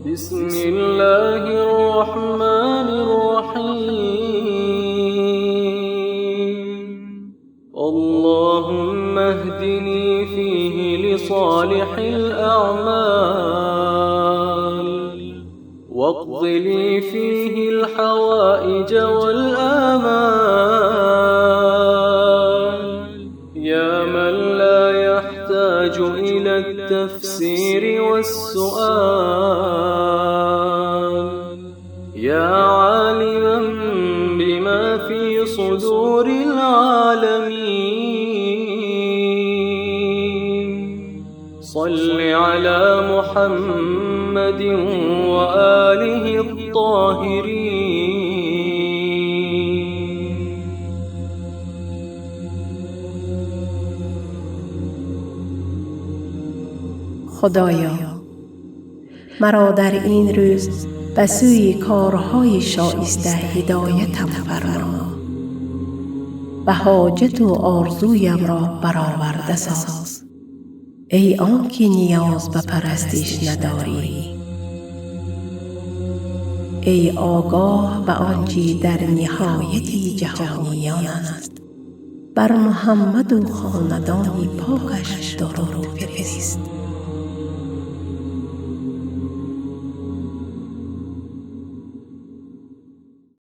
بسم الله الرحمن الرحيم. اللهم اهدني فيه لصالح الأعمال، واقض لي فيه الحوائج والآمال. يا من لا يحتاج إلى التفسير والسؤال، يا عالما بما في صدور العالمين، صل على محمد وآله الطاهرين. خدایا، مرا در این روز به سوی کارهای شایسته هدایتم فرما و حاجت و آرزویم را برآورده ساز. ای آنکه نیاز به پرستش نداری، ای آگاه به آنچه در نهایت جهانیان است، بر محمد و خاندان پاکش درود بفرست.